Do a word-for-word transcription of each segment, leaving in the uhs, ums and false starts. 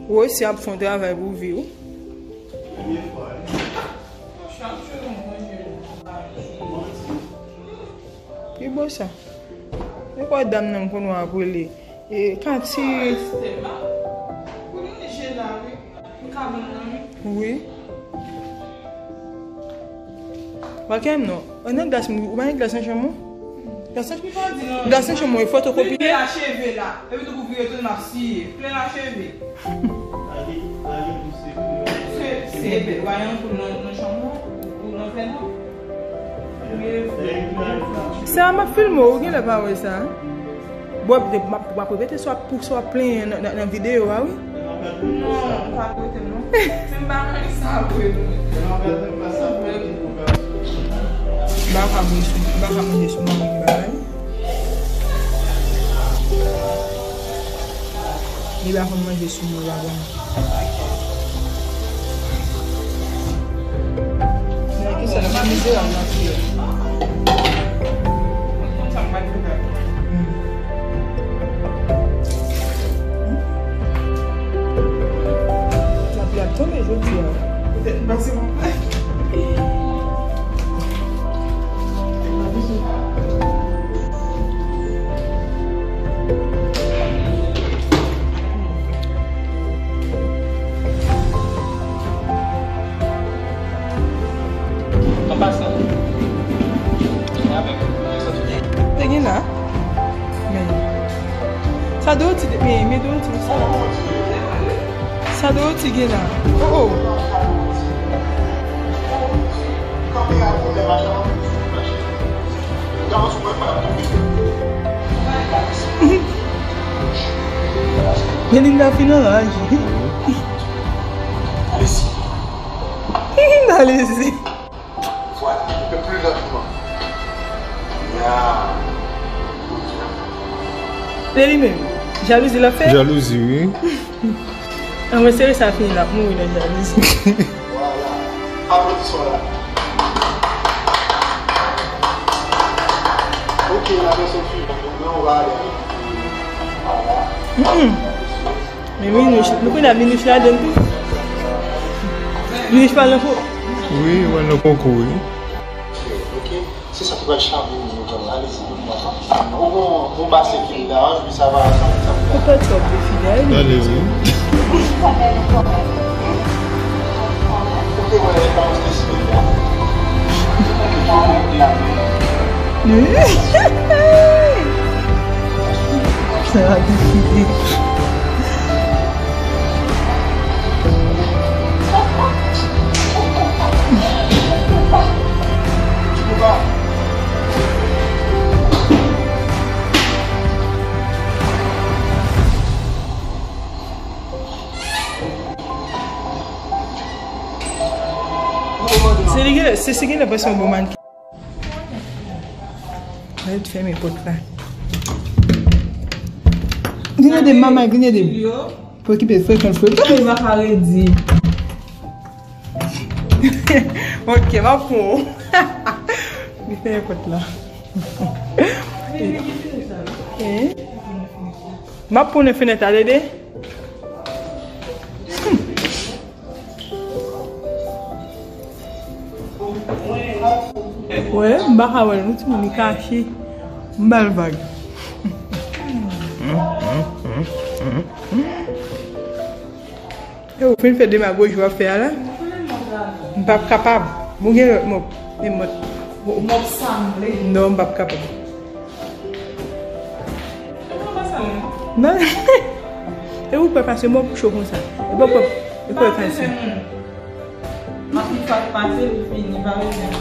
Ou osi ap fè yon travay pou vi w. Ki bo sa? E kwa dam nan m konn wè ap rele? E Katy. Wi. Pa gen non. Ou nan glas, ou pa gen glas nan chanm ou? Glas nan, glas nan chanm ou e fotokopi. Plen acheve la. Epi tou pou vire tounen ap siye. Plen acheve. Se, se bèl. Ou pa gen anpoul nan, nan chanm ou? Ou nan fè non? Sa m ap filme w, ou genlè pa wè sa. Bon, m ap, m ap repete sa w ap, sa w ap plenyen nan, nan, nan videyo a, wi. Non, ou pa repete m non. Men m pa renmen sa vre non. M pa ka manje sou, m pa ka manje sou mwen menm bagay. Li pa konn manje sou mwen bagay. Nan ki sa, nan mizerab nan kriye. Hmm. Hmm. Lapli ap tonbe jodi a. Petèt m pase pou An pasan, avèk, te gen la. Men sa Dorothy, men, men Dorothy, sa. Sa Dorothy gen la. Oh, oh. Melinda fin anraje. Alezi. Alezi. Vwala, pli lantman. Ya. Se li menm. Jalouzi l ap fè? Jalouzi, wi. Anmwey, sere sa fini, l ap mouri nan jalouzi. Vwala. Aplodisman la. Ok, la pèsòn swivan. Kounye a, on va ale avèk, euh, Ada. Mm-mm. Men Minouch, nou konnen Minouch ladann tou. Minouch pral nan konkou. Wi, mwen nan konkou, wi. Ok, se sa ki pral chape nou, nou pral alezi, nou pral. Ou bon, bon, pase ki la, wi, sa va, sa, sa va. Ou pa twò defile, wi. Tande, wi. Ok, wè, e pa yon spesifik la. Wi. Sa va defile. Se li ki, se si ki nan pase yon bon mannequin. Mwen fèmen pòt la. Vin ede m, manman, vin ede m. Pou okipe frekan, frekan. Li pa ka redi. Ok, m ap pran w. Li fèmen pòt la. Eh? M ap pran w nan fenèt la, Dede. Wè, m pa ka wè l non, timoun, li kache. M ba l vag. E ou fin fè demagoji w ap fè a la? M p ap kapab. Bon, gen lòt mòp. Men mòp. Mòp sanble. Non, m p ap kapab. Non. E ou pè pase mòp cho konsa. E pa pè, e pa pase. M ap li fè pase, li fini, pa bezwen.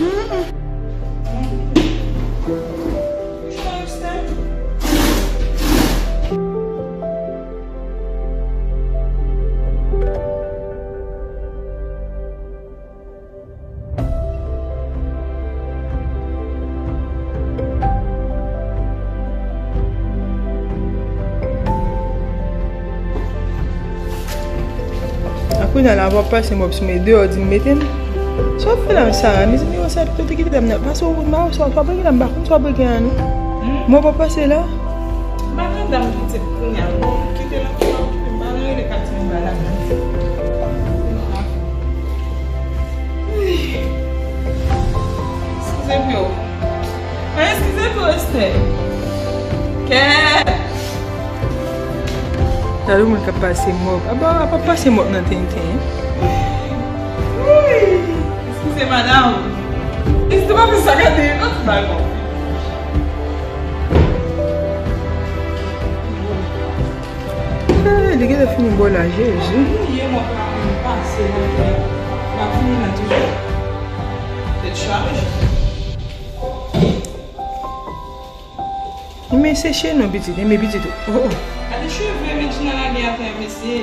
A kounye a la, w ap pase mòp sou mwen deyò, di m mete m. Sa w ap fè la, Sara? Mezanmi, w sa ap kote kite dam nan. Pase w, m pa wè sa w ap rele la, m pa konn sa w ap rele a non. Mwen pa pase la. M pa nan dam pitit kounye a. Bon, kite l ankò, m pa nan rele Katy, m pa Eskize m yo. Eskize m yo, Estè. Kè. Gade moun k ap pase mòp. Apa, apa pase mòp nan tenten. Wi. Eskize, madanm. Eskize, pa fè sa, gade. Non, ti bagay. Eh, li genlè fini bò la, Jezi. Mwen ap pase la, mwen ap vini la toujou. Tèt chaje. Men seche non, pitit, men pitit. Oh, oh. Gade cheve Medjina lage atè a, mesye.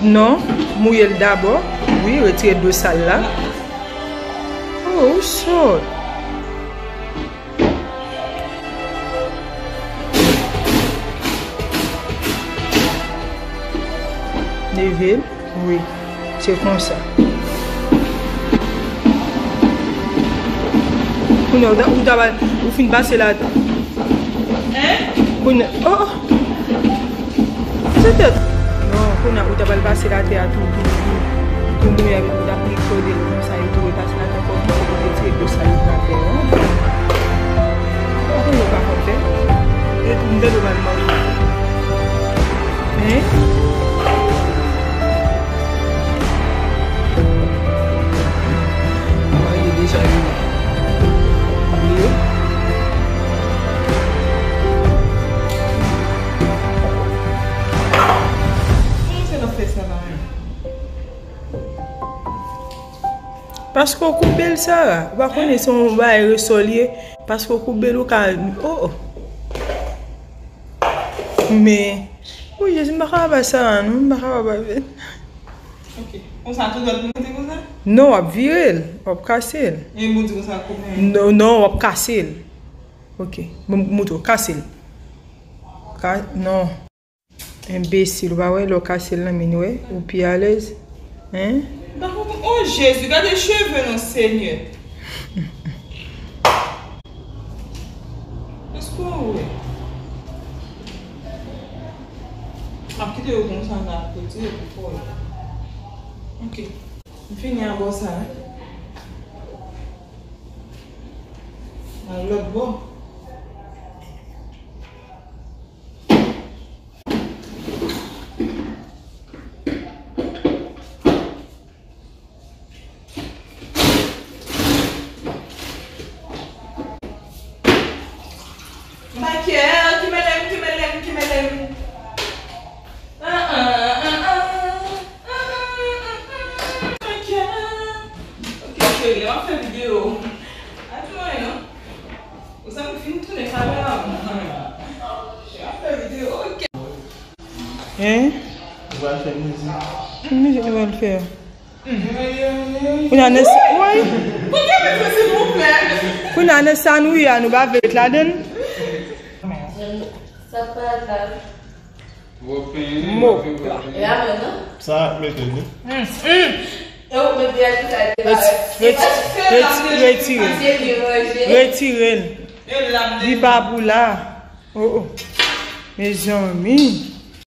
Non, mouye l dabò. Wi, retire dlo sal la. Oh, ou sòt. Leve l. Wi. Se konsa. Kounye a, ou ta, ou ta ba, ou fin pase la. Hein? Kounye a, oh, oh. Se tèt. Non, kounye a, ou ta pral pase l atè a tou, tou, tou. Tou mouye avèk ou ta pli kode l konsa, yo tou repase l atè kò, ou te tire dlo sal yo atè a. Ou konn yo pa konn fè. E tou, m te dwe pral manje. Hein? Mwen ye deja yo. Bliye. Kòman se nan fè sa la menm? Paske w koupe l, Sara. Ou pa konnen se yon bagay resò l ye. Paske w koupe l, ou ka, oh, oh. Men, oh, Jezi, m pa kapab ak Sara, non, m pa kapab avè l. Ok. Konsa, tou dwat pou mete konsa? Non, w ap vire l, w ap kase l. E m di konsa, koupe. Non, non, w ap kase l. Ok. Bon, moutre w, kase l. Ka, non. Enbesil, ou pa wè lè w kase l nan men, wè, ou pi alèz. Hein? M pa konprann. Oh, Jezi, gade cheve non, Senyè. Èske w wè? M ap kite yo konsa la, kote yo pou fò yo. Ok. M fini ak bò sa, hein? Al lòt bò. Michael, ki mele m, ki mele m, ki mele m. Ah, ah, ah, ah. Ah, ah, ah, ah. Michael. Ok, cheri, m ap fè videyo. Atann, non. Ou sa m fin tounen kamera m. M ap fè videyo, ok. Hein? Ou pral fè mizik. Ki mizik nou pral fè? Kounye a nan sa, woy. Kounye a nan sa nou ye a, nou pa vle met ladann. Sa pa la. Mop la. E a mwen, non? Sa mete li. E ou mete a ki sa. Reti-, reti-, reti-, retire. Retire l. Li pa pou la. Oh, oh. Mezanmi.